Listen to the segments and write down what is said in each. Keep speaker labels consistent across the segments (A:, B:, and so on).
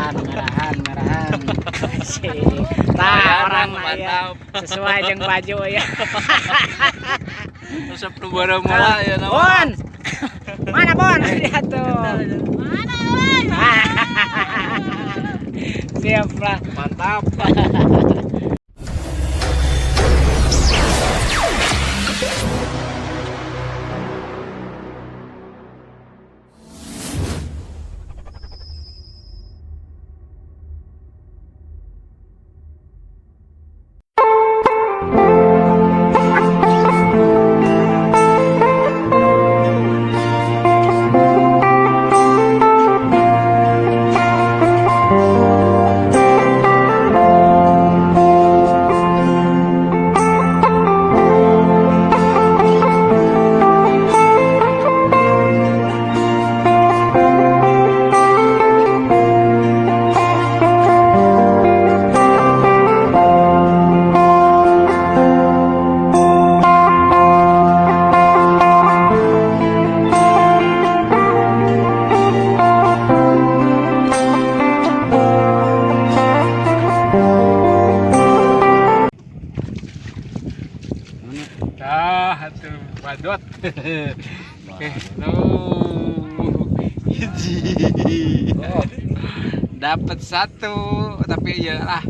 A: Merahan, merahan, merahan. Tah, orang mah sesuai jeung baju ya.
B: Resep nu bara ya nama.
A: Bon. Mana Bon? Lihat tuh.
C: Mana euy?
A: Siap lah.
B: Mantap. Dah atuh badot. Hiji. Dapat satu, tapi ya lah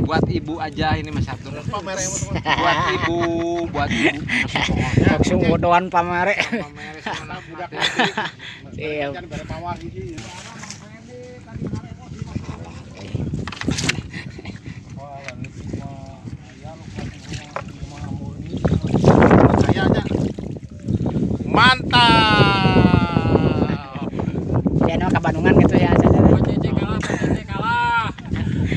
B: buat ibu aja ini mas satu. Buat ibu, buat ibu.
A: Langsung bodohan pamare. Siap.
D: Mantap.
A: Ya no ka Bandungan gitu ya.
B: Kalah.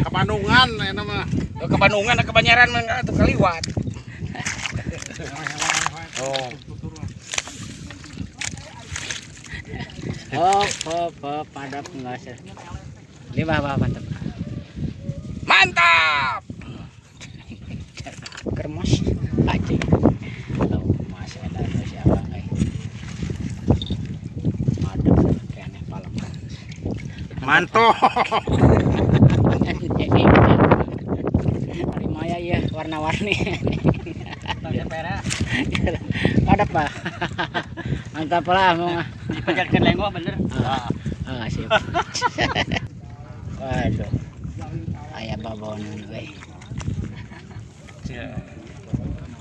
D: Ke Bandungan enak mah.
B: Ke Bandungan ke Banyaran mah atuh kaliwat.
A: Oh. Hop hop hop padap enggak sih. Ini bah mantap.
B: Mantap.
A: Kermos anjing. Oh, masih ada siapa euy. Madep kayaknya palem.
D: Mantok.
A: Hari maya ya warna-warni. Ada pak. Mantap lah mau.
B: Dipajarkan lengoh bener.
A: Ah, siap. Waduh. Aya babonan euy.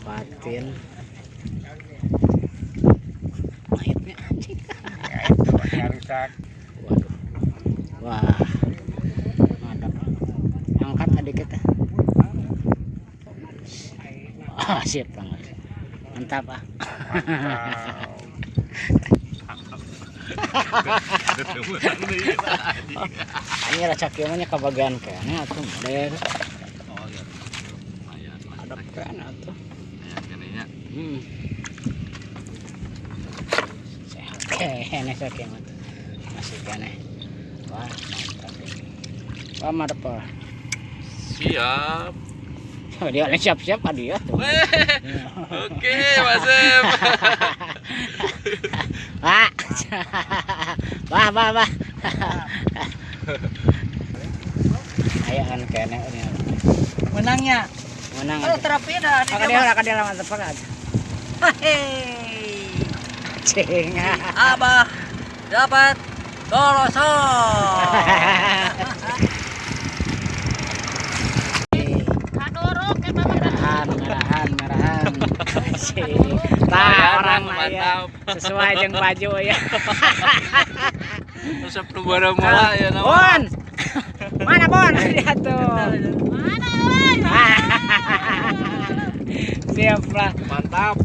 A: Patin. Pahitnya anjing.
B: Rusak.
A: Waduh. Wah. Mantap. Angkat adik kita. Ah, siap banget. Mantap ah. Ini rasa kieu mah nya kabagian kene atuh model.
B: Oh iya. Lumayan.
A: Ada kene atuh.
B: Lumayan.
A: Sehat kene sakieu mah. Masih kene. Wah, mantap ini. Wah, mantap. Ah.
B: Siap.
A: Oh, dia siap-siap dia tuh.
B: Oke, Mas Em.
A: Pak. Wah, wah, wah. Ayo kan kene ini.
C: Menangnya.
A: Menang.
C: Oh, terapi dah.
A: Aka dia, aka dia mantap banget.
C: Hei.
A: Cing.
C: Abah dapat tolosong.
A: Merahan, merahan, merahan. Tah, orang mah ya. Sesuai jeung baju ya.
B: Resep nu bara ya nama.
A: Bon. Mana Bon? Lihat tuh.
C: Mana euy?
A: Siap lah.
B: Mantap.